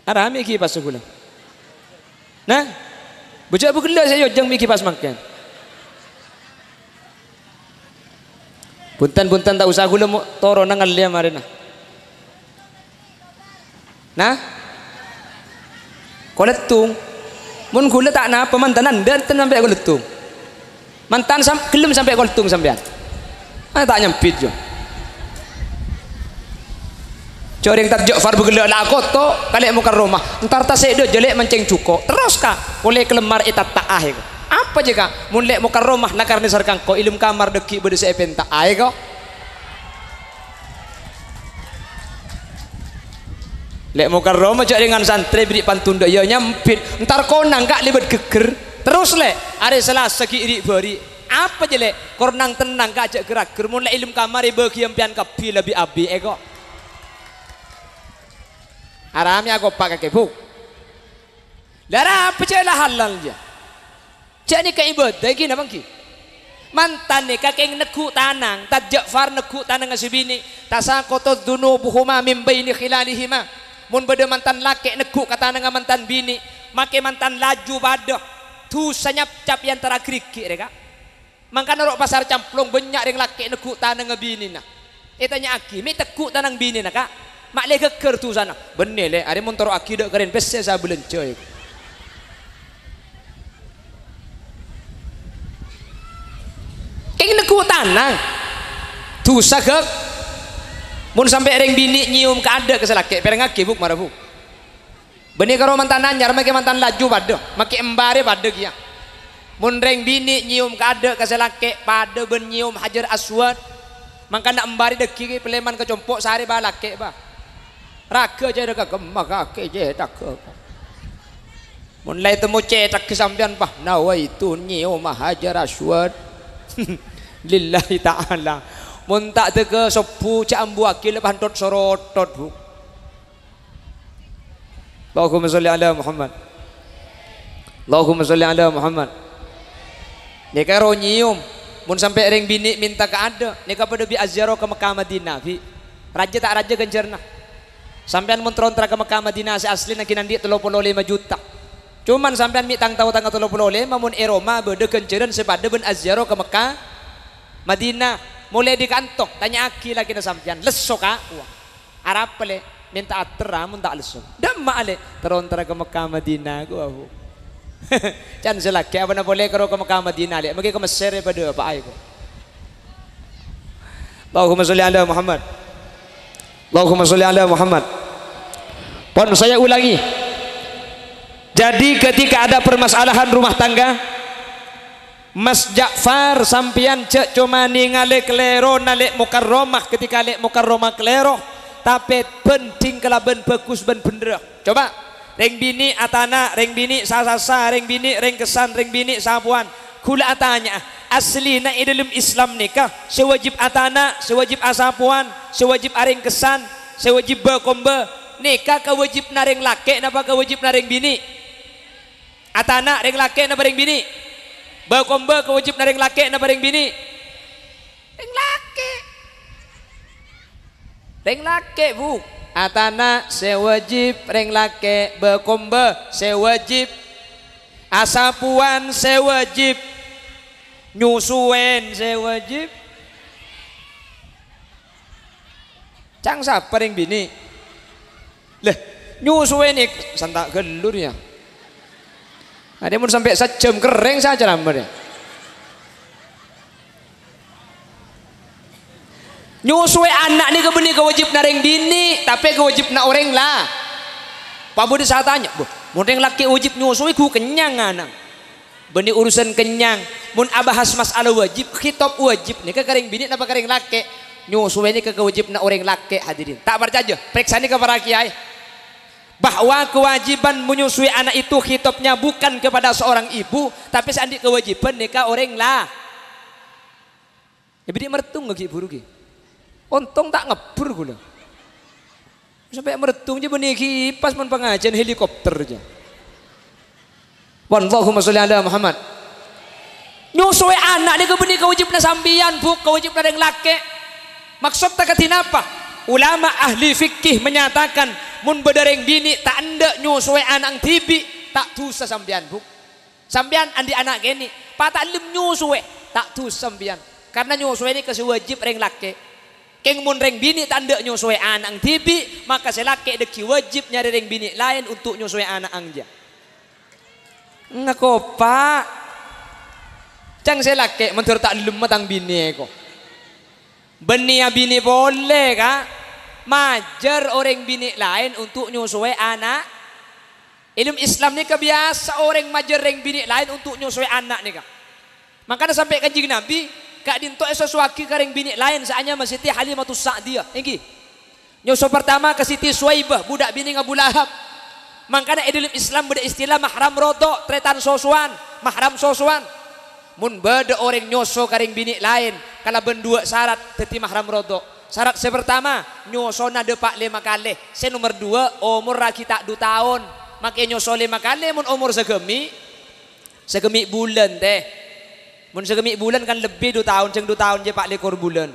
"Aramè ghi' pas ghulâ." Nah, bâjâ bugella' sè èonjhâng mè' ghi' pas mangkèn. Bhunten, bhunten, ta' osa ghulâ mo-, torona ngallèya marèna. Nah? Kolettong. Mon ghulâ ta' napa, mantanan bhunten sampè' kolettong. Mantan sam-, ghellem sampè' kolettong sampèyan. Ah, ta' nyambit, jâ. Jâ' orèng ta' jâ' far bugella' la akoto, ka Lè' Mukarramah. Entar ta' sè dâjâ Lè' mancèng jhuko'. Terros, Ka', polè kalemmar ètatta'a, èko. Apa, jâ, Ka'? Mon Lè' Mukarramah nakarnè sareng ko', è lem kamar dhâggi' bâdâ sè èpènta'a, èko. Lè' Mukarramah jâ' rèngan santrè bherri' pantun dâ' iyâ nyambit. Entar konang, Ka', lèbât ghegghâr. Terros, Lè', arè Salasa ghi' ri'-bâri'. Apa jâ, Lè'? Konang tennang, Ka', jâ' ghâr-aghâr. Mon Lè' è lem kamar èbâghi empèyan kabbhi la bi-abi, èko. Aramè akopa' kakè, Bu'. La arapa jâ' la halal, jâ? Jâ' nèka ibâdâ ghi napa ènggi? Mantan nèka kèng negghu' tanang, Tad Ja'far negghu' tanangnga sè binè', "Tasaqatat dzunubuhuma min baini khilalihima." Mon bâdâ mantan lakè' negghu' ka tanangnga mantan binè', makè mantan laju padâ. Dhusa nyapcap è antara ghârighi' rè, Ka'. Mangkana ro' pasar Camplong bânnya' rèng lakè' negghu' tanangnga binèna. Ètanya'aghi, "Mè' tegghu' tanang binèna, Ka'? Ma' lè ghâgghâr dhusana." "Bânnè, Lè', arè mon toro'aghi dâ' karèn pèssè sabâlânjhâ, è." Kèng negghu' tanang. Dhusa, Ghâk. Mon sampè' rèng binè' nyèyom ka adâ' ka sè lakè', pèrengngaghi, Bu', mara, Bu'. Bânnè karo mantan anyar, makè mantan laju padâ, makè embarè padâ kèya. Mon rèng binè' nyèyom ka adâ' ka sè lakè', padâ bân nyèyom Hajar Aswad. Mangkana embarè dhâggi' palèman ka compo' sarè bâ' lakè', bâ. Ragâ cèthagghâ, gemma kakè cèthagghâ. Mon la ètemmo cèthagghâ sampèyan, bâ, nawaitu nyèyoma Hajar Aswad. Lillahi ta'ala. Mon ta' dâgâ sobbhu, jhâ' ambuwâghi la panthot sorothot, Bu. Allahumma sholli ala Muhammad. Allahumma sholli ala Muhammad. Nèka ro nyèyom. Mon sampè' rèng binè' mènta kaadâ', nèka padâ bi' aziarah ka Mekkah Madinah, bi'. Rajâ ta' rajâ ghânjhârânna? Sampèyan mon tro-ontra ka Mekkah Madinah sè aslina ghi' andi' tello polo lèma juta. Coman sampèyan mè' tang-tao tang tello polo lèma, mon è roma bâdâ ghânjhârân sè padâ bân aziarah ka Mekkah Madinah. Molè dâri kanto, tanya'aghi lakèna sampèyan, lesso, Ka'? Wah. Arapa, Lè'? Mènta aterra mon ta' lesso. Dâmma'a, Lè'? Tro-ontra ka Mekkah Madinah, ghuwâ, Bu. Can sè lakè' apana polè karo ka Mekkah Madinah, Lè'? Mangkè ka Messer è padâ apa'a, Bu. Allahumma sholli ala Muhammad. Allahumma sholli ala Muhammad. Pon saya ulangi. Jadi ketika ada permasalahan rumah tangga, Mas Ja'far, sampèyan jhâ' coma nèngalè kalèrona Lè' Mukarramah ketika Lè' Mukarramah kalèro, tapè bhândhing kalabân bhâghus bân bhendherra. Coba, rèng binè' atana', rèng binè' sa-sasa, rèng binè' rèngkessan, rèng binè' sapowan. Ghulâ atanya'a, aslina è dâlem Islam nèka sè wajib atana', sè wajib asapowan, sè wajib arèngkessan, sè wajib bâ-kombâ, nèka kawâjibhânna rèng lakè' napa kawâjibhânna rèng binè'? Atana' rèng lakè' napa rèng binè'? Bâ-kombâ kawâjibhânna rèng lakè' napa rèng binè'? Rèng lakè'. Rèng lakè', Bu. Atana' sè wajib rèng lakè', bâ-kombâ sè wajib, asapowan sè wajib, nyosowèn sè wajib. Ca'na sapa rèng binè'? Lè, nyosowè nèk-, santa' ghâllu rèya. Arèya mon sampè' sajjhâm kerrèng sè acaramah rèya. Nyosowè ana' nèka bânnè kawâjibhânna rèng binè', tapè kawâjibhânna orèng la-, pabudhi sè atanya, "Bâh, mon rèng lakè' wajib nyosowè, ghu kennyang ana'." Bânnè urusan kennyang. Mon abahas mas'ala wajib, khitab wajib nèka ka rèng binè' napa ka rèng lakè'? Nyosowè nèka kawâjibhânna orèng lakè', hadirin. Ta' parcajâ? Parèksanè ka para kiyaè. Bahwa kewajiban menyusui anak itu khitabnya bukan kepada seorang ibu, tapè sè andi' kawâjibhân nèka orèng la-, È, bâdhi mertung ghi' buru ghi'. Ontong ta' ngebbhur ghulâ. Sampè' mertung jâ bânnè ghi' pas mon pangajiân helikopter jâ. Allahumma sholli ala Muhammad. Nyosowè ana' nèka bânnè kawâjibhânna sampèyan, Bu, kawâjibhânna rèng lakè'. Maksodda kadhi napa? Ulama ahli fikih menyatakan, mon bâdâ rèng binè' ta' endâ' nyosowè ana'na dhibi', ta' dhusa sampèyan, Bu. Sampèyan andi' ana' kènè', pas ta' ellem nyosowè, ta' dhusa sampèyan. Karna nyosowè nèka sè wajib rèng lakè'. Kèng mon rèng binè' ta' endâ' nyosowè ana'na dhibi', maka sè lakè' dhâggi' wajib nyarè rèng binè' laèn ontok nyosowè ana'na jâ. Ngako, Pa'. Ca'na sè lakè', mandhâr ta' ellem tang binè' ko. Bânnè abinè polè, Ka'. Majâr orèng binè' laèn ontok nyosowè ana'. È dâlem Islam nèka biyasa orèng majâr rèng binè' laèn ontok nyosowè ana' nèka. Mangkana sampè' Kanjeng Nabi ka'dinto èsosowaghi ka rèng binè' laèn sè anyama Siti Halimatus Sa'diyah, èngghi. Nyoso partama ka Siti Suwaibah, budak binèna Abu Lahab. Mangkana è dâlem Islam bâdâ istilah mahram rodho', tarètan sosowan, mahram sosowan. Mon bâdâ orèng nyoso ka rèng binè' laèn kalabân duwâ' sarat dhâddhi mahram rodho'. Sarat sè partama, nyosona dâpa' lèma kalè. Sè nomer duwâ', omorra ghi' ta' du taon. Makè nyoso lèma kalè mon omor sagâmè', sagâmè' bulân, tè. Mon sagâmè' bulân kan lebbi du taon, jhâng du taon jâ pa' lèkor bulân.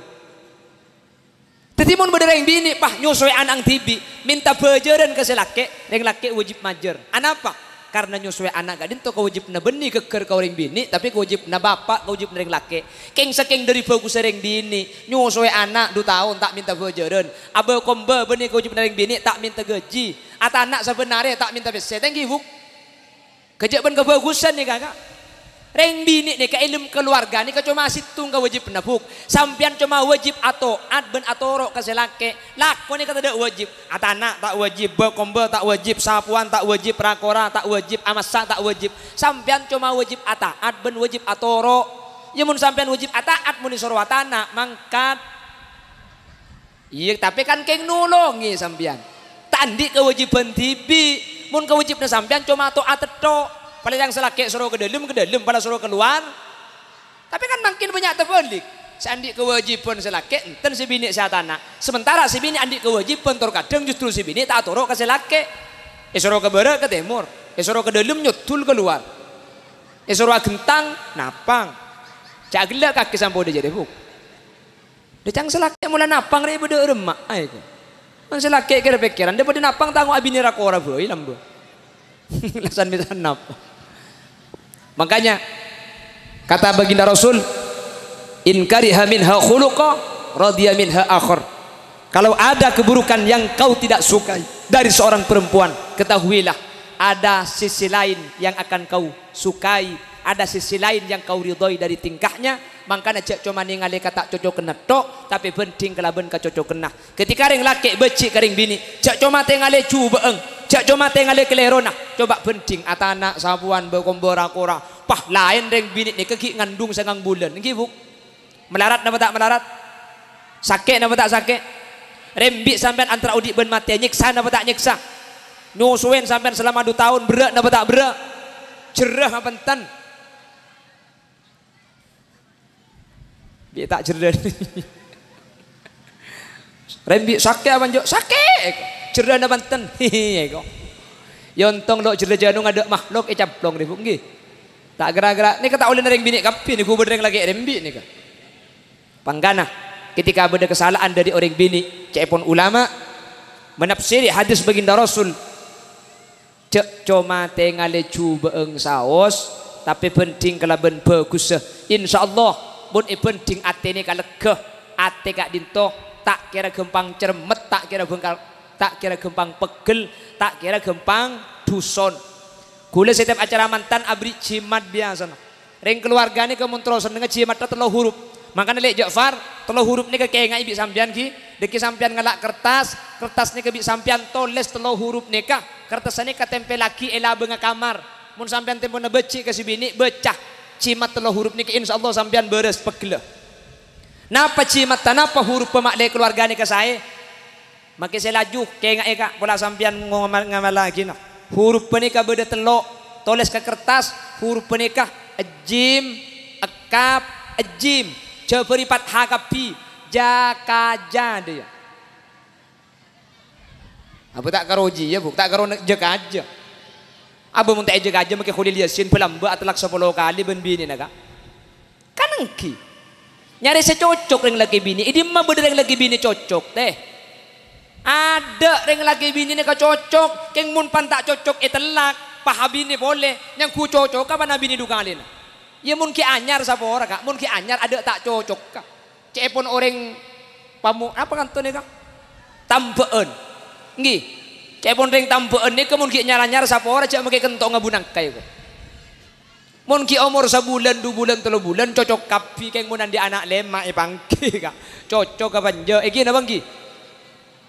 Dhâddhi, mon bâdâ rèng binè', pas nyosowè ana'na dhibi', mènta bhâjârân ka sè lakè', rèng lakè' wajib majâr. Anapa? Karna nyosowè ana' ka'dinto kawâjibhânna bânnè ghâgghâr ka orèng binè', tapè kawâjibhânna bapa', kawâjibhânna rèng lakè'. Kèng sakèng dâri bhâghussâ rèng binè', nyosowè ana' du taon ta' mènta bhâjârân. Abâ' kombâ bânnè kawâjibhânna rèng binè' ta' mènta ghâji. Atana' sabbhân arè ta' mènta pèssè. Tèngghi, Bu'. Ghâjâ' bân kabhâghusân nèka, Ka'. Rèng binè' nèka è dâlem kalowarga nèka coma sèttong kawâjibhânna, Bu'. Sampèyan coma wajib ato'at bân atoro' ka sè lakè'. Lako nèka tadâ' wajib. Atana' ta' wajib, bâ' kombâ ta' wajib, sapowan ta' wajib, ra-kora ta' wajib, amassa' ta' wajib. Sampèyan coma wajib ata'at bân wajib atoro'. Iyâ, mon sampèyan wajib ata'at, mon èsoro atana', mangkat. Iyâ, tapè kan kèng nolongè sampèyan. Ta' andi' kawâjibhân dhibi'. Mon kawâjibhânna sampèyan coma to'at tètto'. Palèng sè lakè' soro ka dâlem, ka dâlem, pala soro kalowar. Tapè kan mangkèn bânnya' tabhâlik. Sè andi' kawâjibhân sè lakè', enten sè binè' sè atana'. Sementara sè binè' andi' kawâjibhân tor kadhâng justru sè binè' ta' atoro' ka sè lakè'. Èsoro ka bârâ' ka tèmor, èsoro ka dâlem nyodul ka lowar. Èsoro aghentang, napang. Jhâ' ghellâ' kakè sampon dâjâ dâbu. Dâ' ca'na sè lakè' mola napang rè' bâdâ remma'a èko. Mon sè lakè' kèra-pèkkèran, dâ' bâdâ napang tango' abinè ra-kora bhâi lambâ. Lasan mèsan napa? Makanya, kata baginda Rasul, "In kariha minha khuluqa, radiya minha akhar." Kalau ada keburukan yang kau tidak sukai dari seorang perempuan, ketahuilah ada sisi lain yang akan kau sukai, ada sisi lain yang kau ridhoi dari tingkahnya, mangkana jhâ' coma nèngalè ka ta' cocokenna tok, tapè bhândhing kalabân kacocokenna. Ghântèka rèng lakè' bâji' ka rèng binè', jhâ' coma tèngalè jhubâ'ân, jhâ' coma tèngalè kalèrona. Coba bhândhing, atana', sapowan, bâ-, kombâ ra-kora. Pah, laèn rèng binè' nèka ghi' ngandung sangang bulân, ènggi, Bu'? Malarat napa ta' malarat? Sakè' napa ta' sakè'? Rembi' sampèyan antara odi' bân matè, nyèksa napa ta' nyèksa? Nyosowèn sampèyan salama du taon, berrâ' napa ta' berrâ'? Jherrâ apa enten? Bi' ta' jherrâ. Rembi' sakè' apa enjâ'? Sakè'! Jherrâna bhânten. Iyâ, kok. Iyâ, ontong lo' jherrâ jhânung adâ' makhluk ècamplong rè, Bu', ènggi. Ta' ghârâ-ghârâ, nèka ta' ollèna rèng binè' kabbhi, nèko bâdâ rèng lakè' rembi' nèka. Pangkana, ketika bâdâ kasala'an dâri orèng binè', ca'èpon ulama menafsiri hadis baginda Rasul, Jhâ' coma tèngalè jhubâ'ân saos, tapè bhândhing kalabân bhâghussa. Insyaallah, mon èbhândhing atèna kalègghâ, atè ka'dinto ta' kèra ghâmpang cermet, ta' kèra bhângkal, ta' kèra ghâmpang peggel, ta' kèra ghâmpang dhuson. Ghulâ sètèp acara mantan aberri' jimat biyasana. Rèng kalowarga nèka mon terro sennengnga jimatta tello hurup. Mangkana Lè' Ja'far, tello hurup nèka kaènga'è bi' sampèyan, ghi. Dhâggi' sampèyan ngala' kertas, kertas nèka bi' sampèyan tolès tello hurup nèka. Kertas nèka tempèllaghi è labângnga kamar. Mon sampèyan tempona bâji' ka sè binè', bâca jimat tello hurup nèka, insyaallah sampèyan bârâs peggella. Napa jimatta, napa hurup pama'lè kalowarga nèka saè? Makè sè laju, kaènga'è, Ka', pola sampèyan ngoma-, ngamallaghi, nah. Hurup panèka bâdâ tello', tolès ka kertas, hurup panèka ejjim, ekkap, ejjim, jhâbâri fatha kabbhi, ja, ka, ja, dâ' iyâ. Apa ta' karo ji, iyâ, Bu'? Ta' karo ne-, ja, ka, ja. Abâ mon ta' èja, ka, ja, makè Kholil Yasin bâlâmbâ atellak sapolo kalè bân binèna, Ka'. Kan ènggi. Nyarè sè cocok rèng lakè binè. È dimma bâdâ rèng lakè binè cocok, tè? Adâ' rèng lakè binè nèka cocok, kèng mon pan ta' cocok ètellak, pas abinè polè, nyangghu cocoka pan abinè du kalèna. Iyâ mon ghi' anyar sapora, Ka', mon ghi' anyar adâ' ta' cocoka. Ca'èpon orèng pamo-, apa kanto nèka? Tambâ'ân. Ènggi. Ca'èpon rèng tambâ'ân nèka mon ghi' nyar-anyar sapora jhâ' makè kento' ngabu nangka, iyâ, Ka'. Mon ghi' omor sabulân, du bulân, tello bulân, cocok kabbhi, kèng mon andi' ana' lèma' èpangghi, Ka'. Cocok apa enjâ'? Ènggi napa ènggi?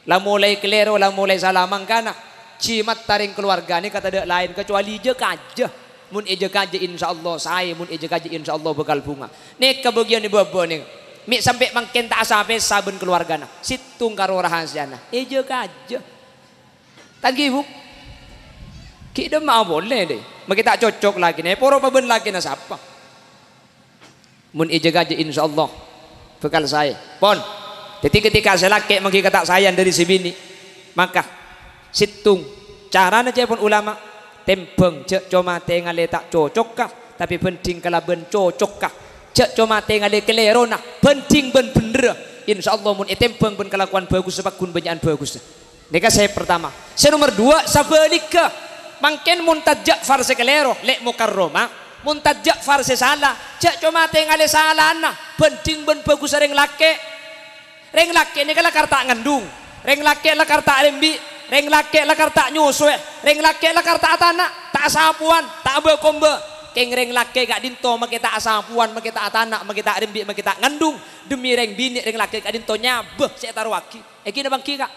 La molaè kalèro, la molaè sala mangkana. Jimatta rèng kalowarga nèka tadâ' laèn kacobâli ja-kaja. Mon èja-kaja, insyaallah saè. Mon èja-kaja, insyaallah bhâkal bhunga. Nèka bâgiyân bâbâ nèka. Mè' sampè' mangkèn ta' asa-pèsa bân kalowargana. Sèttong karo rahasiana. Èja-kaja. Tangghi, Bu'. Ghi' dâmma'a polè, dâ'. Makè ta' cocok lakèna. Èporo pa bân lakèna sapa? Mon èja-kaja, insyaallah bhâkal saè. Pon. Dâddhi, ketika sè lakè' manggi kata' saèyan dâri sè binè', maka sèttong carana ca'èpon ulama, tèmbhâng, jhâ' coma tèngalè ta' cocokka, tapè bhândhing kalabân cocokka. Jhâ' coma tèngalè kalèrona, bhândhing bân bhendherra. Insyaallah, mon ètèmbhâng bân kalakowan bhâghussa, pagghun bânnya'an bhâghussa. Nèka sè partama. Sè nomer duwâ', sabhâligghâ. Mangkèn mon Tad Ja'far sè kalèro, Lè' Mukarramah. Mon Tad Ja'far sè sala, jhâ' coma tèngalè salana, bhândhing bân bhâghussa rèng lakè'. Rèng lakè' nèka la karta' ngandung. Rèng lakè' la karta' rembi'. Rèng lakè' la karta' nyosowè. Rèng lakè' la karta' atana', ta' asapowan, ta' abâ-kombâ. Kèng rèng lakè' ka'dinto makè ta' asapowan, makè ta' atana', makè ta' rembi', makè ta' ngandung. Demi rèng binè', rèng lakè' ka'dinto nyabâ sè ètarowaghi. Ènggi napa ènggi, Ka'?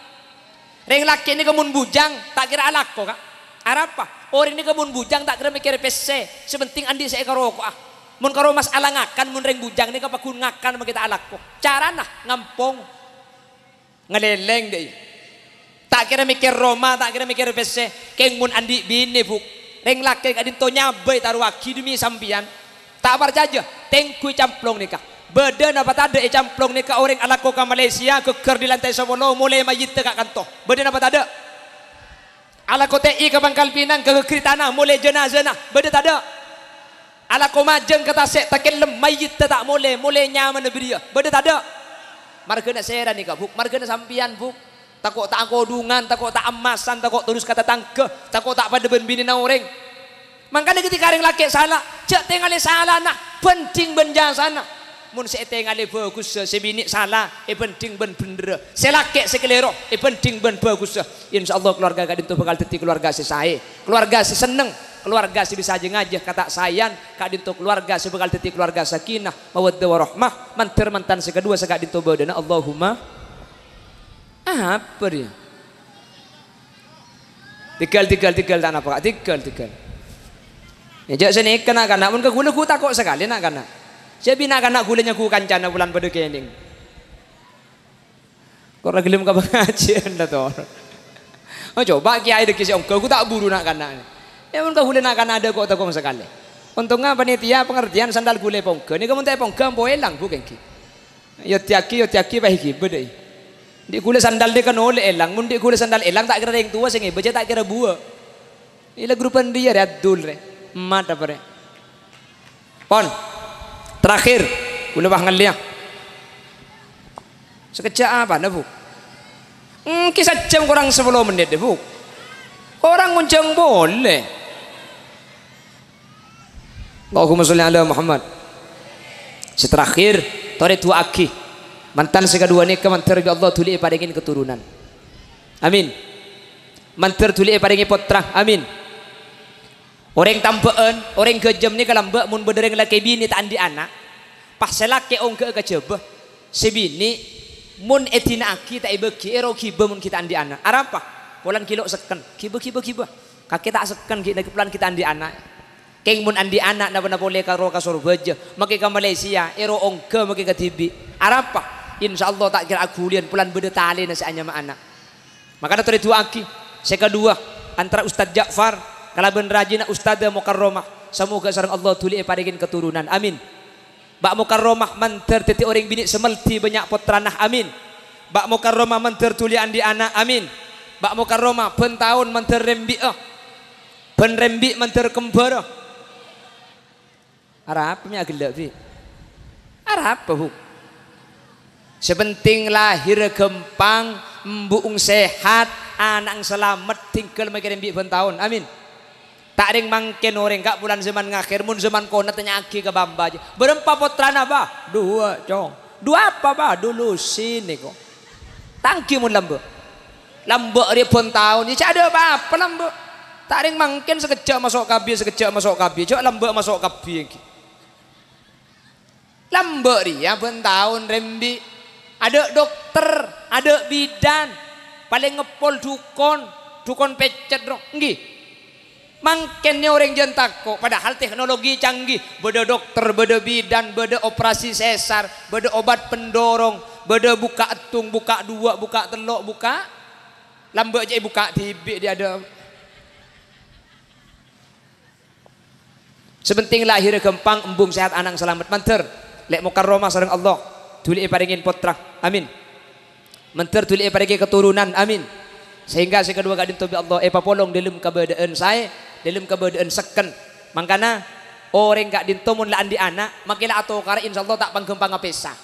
Rèng lakè' nèka mon bujang, ta' kèra alako, Ka'. Arapa? Orèng nèka mon bujang ta' kèra mèkkèrè pèssè, sè pentèng andi' sè èkaroko'a. Mon karo mas'ala ngakan, mon rèng bujang nèka pagghun ngakan makè ta' alako. Carana ngampong. Ngalèlèng, dâ' iyâ. Ta' kèra mèkkèr roma, ta' kèra mèkkèr pèssè. Kèng mon andi' binè, Bu'. Rèng lakè' ka'dinto nyabâ ètarowaghi demi sampèyan. Ta' parcajâ, tèngghu è Camplong nèka. Bâdâ napa tadâ' è Camplong nèka orèng alako ka Malaysia, ghâgghâr è lantai sapolo, molè mayyidda ka kanto? Bâdâ napa tadâ'? Alako T I ka Pangkal Pinang, ghâgghâr è tana, molè janazana? Bâdâ tadâ'? Alako majâng ka tasè', takellem, mayyidda ta' molè, molè nyamana bâriyâ? Bâdâ tadâ'? Marghâna sèra nèka, Bu'? Marghâna sampèyan, Bu'. Tako' ta' akodhungan, tako' ta' emmasan, tako' terros ka tatangghâ, tako' ta' padâ bân binèna orèng. Mangkana ketika rèng lakè' sala, jhâ' tèngalè salana, bhânding bân jasana. Mon sè ètèngalè bhâghussa, sè binè' sala èbhânding bân bhendherra, sè lakè' sè kalèro èbhânding bân bhâghussa, insyaallah kalowarga ka'dinto bhâkal dhâddhi kalowarga sè saè, kalowarga sè senneng, kalowarga sè bisa jâ-ngajâ ka ta' saèyan, ka'dinto kalowarga sè bhâkal dhâddhi kalowarga sakinah, mawaddah warahmah, mandhâr mantan sè kaduwâ sè ka'dinto bâdâna. Allahumma. Apa rèya? Tèghâl, tèghâl, tèghâl, ta' napa, Ka'? Tèghâl, tèghâl. Yâ, jhâ' sanèka, na'-kana'. Mon ka ghulâ ghu tako' sakalè, na'-kana'. Sè bi' na'-kana' ghulâ nyangghu kancana bulân padâ kènèng. Kok ora ghellem ka pangajiân, la, Tor? Oh, coba kèyaè dhâggi' sè ongghâ, ghu ta' buru na'-kana'. Yâ, mon ka ghulâ na'-kana' adâ' kok tako' sakalè. Ontongnga panitia pangartèyan sandal ghulâ èpongghâ. Nèka mon ta' èpongghâ, ampo èlang, Bu, kènggi. Yâ, tèyaghi, yâ, tèyaghi, pas èghibâ, dâi. Dhi' ghulâ sandal nèka nolè èlang, mon dhi' ghulâ sandal èlang, ta' kèra rèng towa sè ngèbâ, jhâ' ta' kèra buwâ. Ila grupan rèya rè adul rè. Emmat apa rè? Pon. Terakhir, ghulâ pas ngallèya. Sakejjhâ' apana, Bu'? Èngghi sajjhâm korang sapolo mennit, Bu'. Korang ngonjhâng polè. Allahumma sholli ala Muhammad. Sè terakhir, torè du'aaghi. Mantan sè kaduwâ nèka mandhâr bi' Allah dhuli èparèngè keturunan. Amin. Mandhâr dhuli èparèngè pottra. Amin. Orèng tambâ'ân, orèng ghâjâm nèka lambâ' mon bâdâ orèng lakè binè ta' andi' ana'. Pas sè lakè ongghâ'â ka jhâbâ, sè binè mon èdina'aghi ta' èbâghi, èro ghibâ mon ghi' ta' andi' ana'. Arapa? Polana ghi' lo' sekken. Ghibâ, ghibâ, ghibâ. Kakè ta' sekken ghi' nèka polana ghi' ta' andi' ana'. Kèng mon andi' ana', napa-napa polè ka ro ka Sorbhâjâ, makè ka Malaysia, èro ongghâ makè kadhibi'. Arapa? Insyaallah ta' kèra aghuliyân polana bâdâ talèna sè anyama ana'. Makana torè du'aaghi. Sè kaduwâ, antara Ustadz Ja'far kalabân rajina Ustadzah Mukarramah. Samoga sareng Allah dhuli èparèngè keturunan. Amin. Mbak Mukarramah mandhâr dhâddhi orèng binè' sè mèldhi bânnya' pottrana. Amin. Mbak Mukarramah mandhâr dhuli andi' ana'. Amin. Mbak Mukarramah bân taon mandhâr rembi'â. Bân rembi' mandhâr kembhârâ. Arapa mè' aghellâ', Bi'? Arapa, Bu'? Sè pentèng lahir ghâmpang, embu'eng sehat, ana'eng salamet, tinggal makè rembi' bân taon. Amin. Ta' rèng mangkèn orèng, Ka', polana zaman ngakhèr, mon zaman kona tanya'aghi ka bâ'-embâ jiyâ. Bârâmpa pottrana, Bâ? Duwâ', Cong. Duwâ' apa, Bâ? Duwâ' lusin nèko. Ta' ènggi mon lambâ'. Lambâ' rèya bân taon, yâ jhâ' adâ' apa-apa lambâ'. Ta' rèng mangkèn sakejjhâ' maso' kabbhi, sakejjhâ' maso' kabbhi. Jhâ' lambâ' maso' kabbhi ènggi. Lambâ' rèya bân taon rembi'. Adâ' dokter, adâ' bidan. Palèng ngèpol dhukon, dhukon pèccèt ro. Ènggi. Mangkèn nè orèng jân tako', padahal teknologi canggih. Bâdâ dokter, bâdâ bidan, bâdâ operasi sesar, bâdâ obat pendorong, bâdâ bukka' èttung, bukka' duwâ', bukka' tello', bukka'. Lambâ' jhâ' èbukka' dhibi' dhi' adâ'. Sè pentèng lahir ghâmpang, embung sehat, ana'eng salamet, mandhâr lè' mokarromah sareng Allah, dhuli èparèngè pottra. Amin. Mandhâr dhuli èparèngè keturunan. Amin. Sehingga sè kaduwâ ka'dinto bi' Allah èpapolong dâlem kabâdâ'ân saè, dâlem kabâdâ'ân sekken. Mangkana, orèng ka'dinto mon la andi' ana', makè la atokara, insyaallah ta' pangghâmpang apèsa.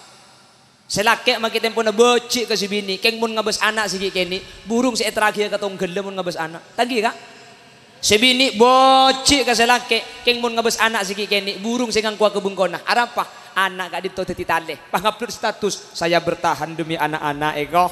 Sè lakè' makè tempona bâji' ka sè binè', kèng mon ngabâs ana' sè ghi' kènè', burung sè èterraghi ka tongghâllâ mon ngabâs ana'. Ta' ènggi, Ka'? Sè binè' bâji' ka sè lakè', kèng mon ngabâs ana' sè ghi' kènè', burung sè ngangkowa ka bengkona. Arapa? Ana' ka'dinto dhâddhi talè. Pas ngupload status, "Saya bertahan demi anak-anak," èko.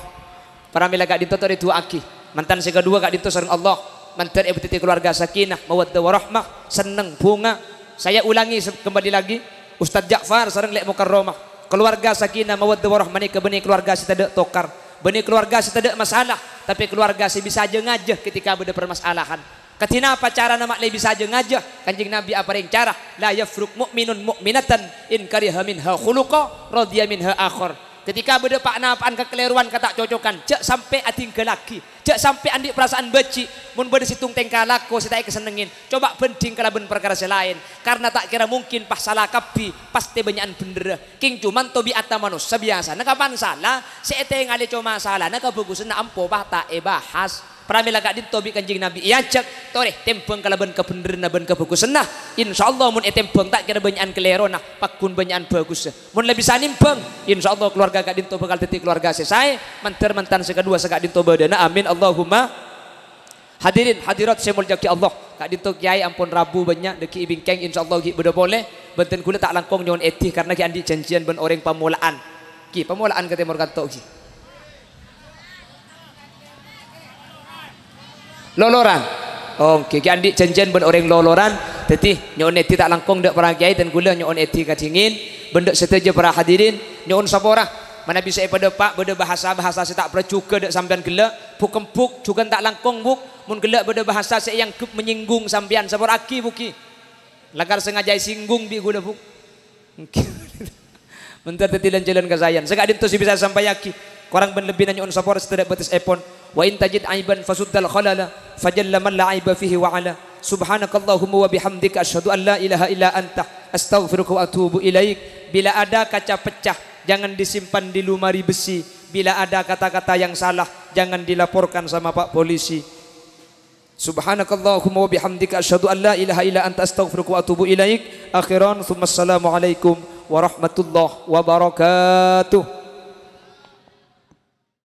Pramèla ka'dinto torè du'aaghi. Mantan sè kaduwâ ka'dinto sareng Allah. Mandhâr èbâdâddhi kalowarga sakinah, mawaddah warahmah, senneng, bhunga. Saya ulangi se-, kembali lagi. Ustadz Ja'far sareng Lè' Mukarromah. Kalowarga sakinah mawaddah warahmah nèka bânnè kalowarga sè tadâ' tokar, bânnè kalowarga sè tadâ' masalah, tapè kalowarga sè bisa jâ-ngajâ ketika bâdâ parmasalahan. Kadhi napa carana ma' lè bisa jâ-ngajâ? Kanjeng Nabi aparèng cara, "La yafruq mu'minun mu'minatan in kariha minha khuluqa, radhiya minha akhar." Ketika bâdâ pa'-napa'an kakalèrowan, kata'cocokan, jhâ' sampè' adhinggâllaghi, jhâ' sampè' andi' parasaan bâji'. Mon bâdâ sèttong tèngka lako sè ta' èkasennengngè, coba bhândhing kalabân parkara sè laèn, karna ta' kèra mungkin pas sala kabbhi, pastè bânnya'an bhendherra. Kèng coma tabi'atta manossa biyasana kapan sala, sè ètèngalè coma salana, kabhâghusânna ampo pas ta' èbahas. Pramèla ka'dinto bi' Kanjeng Nabi èajhâk, torè tèmbhâng kalabân kabhendherranna bân kabhâghusânna. Insyaallah mon ètèmbhâng ta' kèra bânnya'an kalèrona, pagghun bânnya'an bhâghussa. Mon la bisa nèmbhâng, insyaallah kalowarga ka'dinto bhâkal dhâddhi kalowarga sè saè, mandhâr mantan sè kaduwâ saka'dinto bâdâna. Amin, Allahumma. Hadirin hadirat sè èmoljâ'aghi Allah, ka'dinto kèyaè ampon rabu bânnya' dhâggi' è bingkèng, insyaallah ghi' bâdâ polè, bhunten ghulâ ta' langkong nyo'on èdhi karna ghi' andi' jhânjhiyân bân orèng pamola'an. Ghi, pamola'an ka Tèmor Kanto ghi. Loloran. Oh, ghi, ghi' andi' jhânjhiyân bân orèng Loloran. Dhâddhi, nyo'on èdhi ta' langkong dâ' para kèyaè, dân ghulâ nyo'on èdhi kadhingin, bân dâ' sadhâjâ para hadirin, nyo'on sapora. Manabi sè èpadâpa' bâdâ bhâsa-bhâsa sè ta' parajhughâ dâ' sampèyan ghellâ', bu'-kembhuk, jhughân ta' langkong, Bu'. Mon ghellâ' bâdâ bhâsa sè èangghep manyènggung sampèyan, sapora'aghi, Bu', ghi. Lakar sangajâ èsinggung bi' ghulâ, Bu'. Mandhâr dhâddhi lan-jhâlân kasaèyan. Saka'dinto sè bisa èsampayaghi. Korang bân lebbina nyo'on sapora sè tadâ' bâtessèpon. "Wa in tajid aiban fasuddal khalala, fajalla man la aiba fihi wa ala. Subhanakallahumma wa bihamdika, asyhadu an la ilaha illa anta, astaghfiruka wa atubu ilaik." Bila ada kaca pecah, jangan disimpan di lemari besi. Bila ada kata-kata yang salah, jangan dilaporkan sama Pak Polisi. Subhanakallahumma wa bihamdika, asyhadu an la ilaha illa anta, astaghfiruka wa atubu ilaik. Akhiran, tsumma assalamualaikum warahmatullahi wabarakatuh.